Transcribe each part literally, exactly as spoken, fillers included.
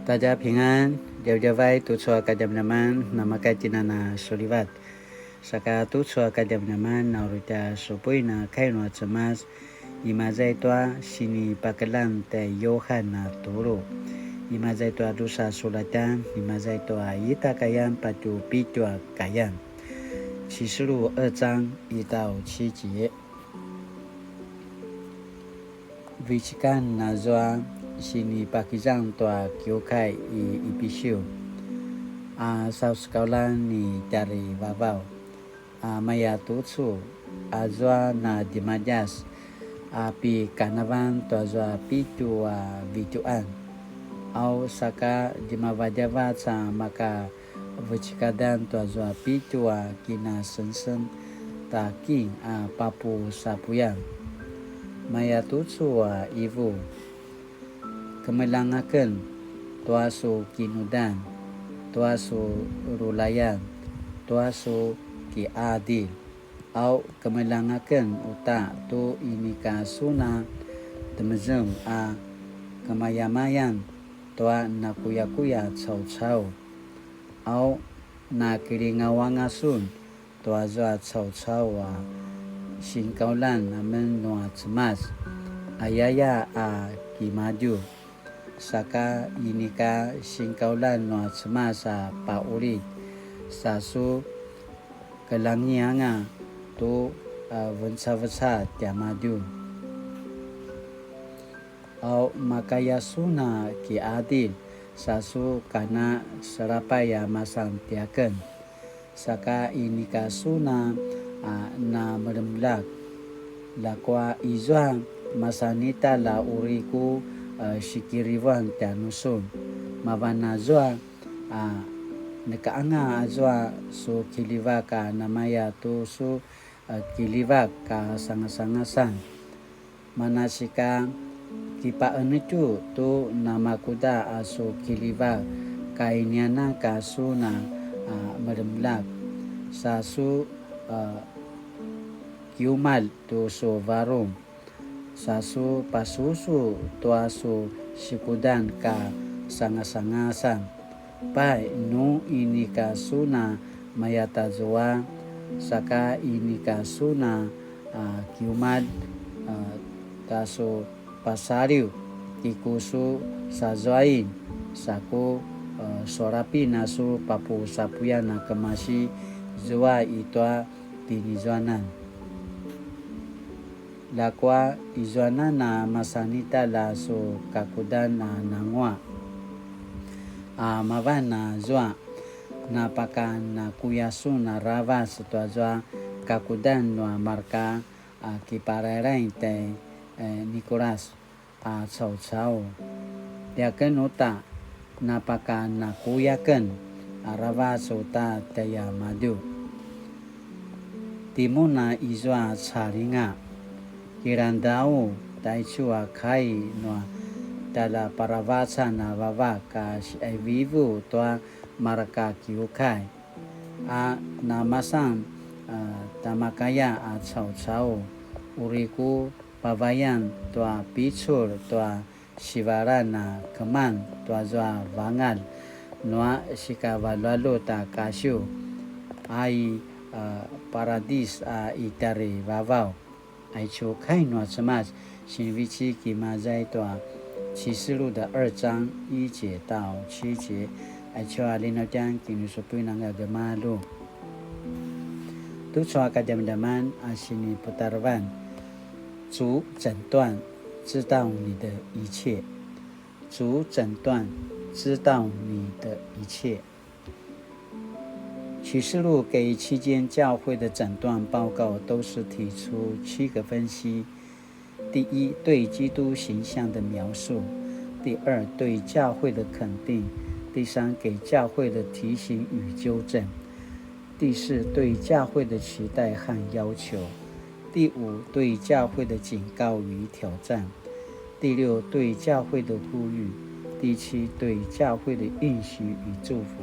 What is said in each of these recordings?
大家平安, djavadjavay tucu a kadjamadjaman, namakay tina na sulivat. Saka tucu a kadjamadjaman, na uri tja supuin a kai nua Cemas, imaza i tua sinipakeljang tai Yohan a tulu. Imaza i tua drusa sulatjan, imaza i tua ita kayan patju pitju a kayan. 啟示錄二章一到七節。 Vecikan azua sinipakizang tua kiukai i Ipisiu a sausekaulan ni Tjarivavaw, a maya tucu, azua na djemadjas a pikanavan tuazua pitju a vitjuqan, au saka djemavadjavac a maka vecekadan tuazua pitju a kinasengseng ta king a papusapuyan. Maya tucu a ivu, kemeljang aken tua su kinudan, tua su rulayan, tua su kiadil, au kemeljang aken uta tu inika sun a temezeng a kemayamayan tua nakuyakuya caucau. Au, na kilingawanga sun tuazua caucau a sinkaulan amen nua Cemas, ayaya a kimadju. Saka inika sinkaulan nua Cemas a paqulid, sa su keljangianga tu, a, vencaveca tiamadju. Au makaya sun a kiadil, sa su kana selapay a masan tiaken. Saka inika sun a, a, namelemlak. Ljakua izua masanitalj a uri ku, a, sikirivuan tjanusun. Mavan azua, a, nekaanga azua su kiljivak a namaya tu su, a, kiljivak kasangasangasan. Manasika kipaqenetju tu namakuda a su kiljivak, ka inianan ka sun a, a, melemlak, sa su, a, kiumalj tu su varung, sa su pasusu tua su sikudan kasangasangasan. Pai, nu inika sun a mayatazua, saka inika sun a, a, kiumalj, a, ta su pasaliw, ki ku su sazuain, sa ku, a, sualapin a su papusapuyan a kemasi zua i tua tinizuanan. Ljakua izuanan a masanitalj a su kakudan a nanguaq, a mavan azua, napakanakuya sun aravac tuazua kakudan nua marka a kiparairaing tai, e, Nikulas a caucau. Tiaken uta, napakanakuyaken aravac uta tjaiamadju. Timun a izua calinga, kilangdau taicu a kai nua tjaljaparavacan a vavak a siqaivivu tua marka kiukai, a namasan, a, tamakaya a caucau, uri ku pavayan tua picul tua sivalan a keman tuazua vangalj nua sikavaljuvaljut a kasiw, a i, a, paradis a i tjarivavaw. Aicu kai nua Cemas, sinivecik imaza i tua 啟示錄的二章一節到七節, aicu a linutjan kinisupuin anga gemalju. Tucu a kadjamadjaman a siniputarevan, 主診斷，知道你的一切。主診斷，知道你的一切。 启示录给七间教会的诊断报告都是提出七个分析：第一，对基督形象的描述；第二，对教会的肯定；第三，给教会的提醒与纠正；第四，对教会的期待和要求；第五，对教会的警告与挑战；第六，对教会的呼吁；第七，对教会的应许与祝福。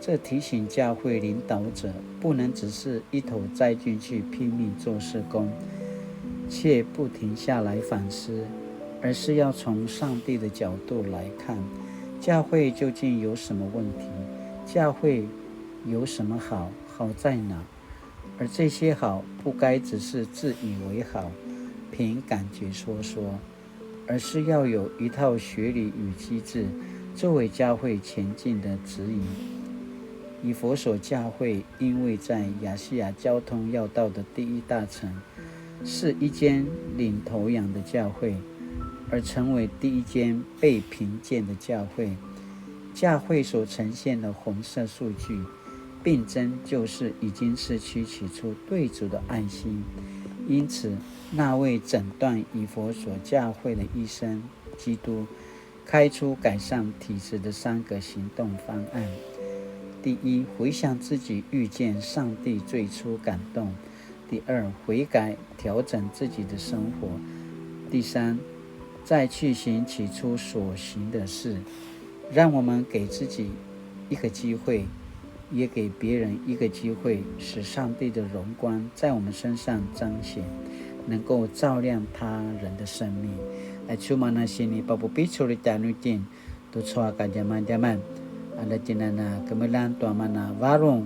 这提醒教会领导者不能只是一头栽进去拼命做事工，却不停下来反思，而是要从上帝的角度来看，教会究竟有什么问题？教会有什么好？好在哪？而这些好不该只是自以为好，凭感觉说说，而是要有一套学理与机制，作为教会前进的指引。以弗所教会因为在亚细亚交通要道的第一大城，是一间领头羊的教会，而成为第一间被评鉴的教会。教会所呈现的红色数据，病症就是已经失去起初对主的爱心。因此，那位诊断以弗所教会的医生基督，开出改善体质的三个行动方案。第一，回想自己遇见上帝最初感动；第二，悔改调整自己的生活；第三，再去行起初所行的事。让我们给自己一个机会，也给别人一个机会，使上帝的荣光在我们身上彰显，能够照亮他人的生命。Aicu mana sinipapupicul tjanuitjen tucu a kadjamadjaman, a la tjinana kemeljang tua mana varung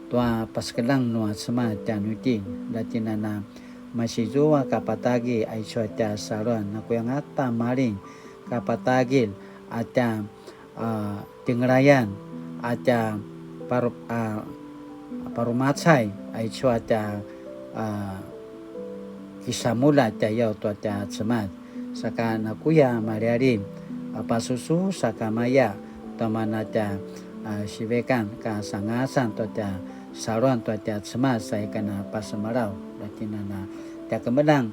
tua pasekeljang nua Cemas tjanuitjen, la tjinana masizua kapatagilj aicu a tja saluan, nakuya ngata maljing kapatagilj a tja a, tjengelayan, a tja paru-, a, parumacay, aicu a tja, a, kisamulja tjayaw tua tja Cemas. Saka nakuya malialim, a, pasusu sakamaya tua mana tja, a, sivikan ka sangasan tua tja saluan tua tja Cemas, sa ika na pasemalaw, la tjinana tja kemeljang,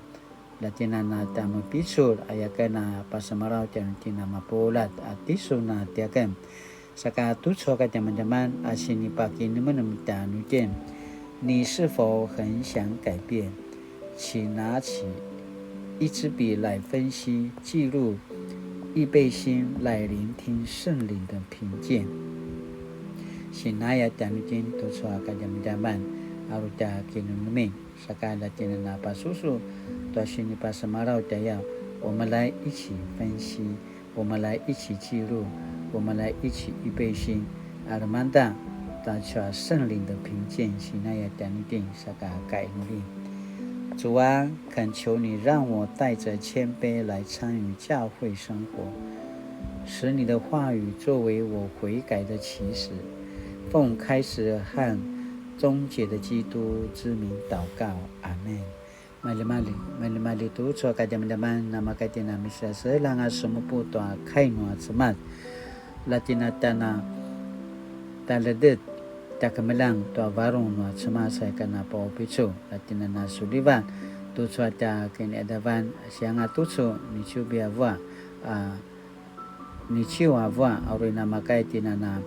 la tjinana tja mepicul, aya ken a pasemalaw tjanuitjen a mapuljat a tisun a tiaken. Saka tucu a kadjamadjaman a sinipakinemenem tjanuitjen, 你是否很想改变？请拿起一支笔来分析、记录，预备心来聆听圣灵的评鉴。Sinaya tjanuitjen tucu a kadjamadjaman, a uri tja kinemenemen. Saka la tjinana pasusu tua sinipasemalaw tjayaw, 我们来一起分析，我们来一起记录，我们来一起预备心。A lemangeda tua tja 圣灵的评鉴, sinaya tjanuitjen saka kainuli. 主啊，恳求你让我带着谦卑来参与教会生活，使你的话语作为我悔改的起始。奉开始和 终结的基督之名祷告，阿们。Maljimalji, maljimalji tucu a kadjamadjaman, namakaya itjen a misaseljang a semupu tua kai nua Cemas. La tjinana tja na taledet tja kemeljang tua varung nua Cemas, sa ika na paupicul, la tjinana sulivat tucu a tja kiniqadavan, sianga tucu, niciubi a vua, a, niciu a vua, a uri namakaya itjen a na,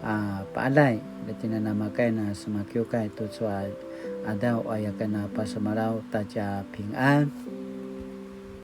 a, paalay, la itjen a namakaya na semakiukai tucu a qadaw, aya ken a pasemalaw ta tja pingan.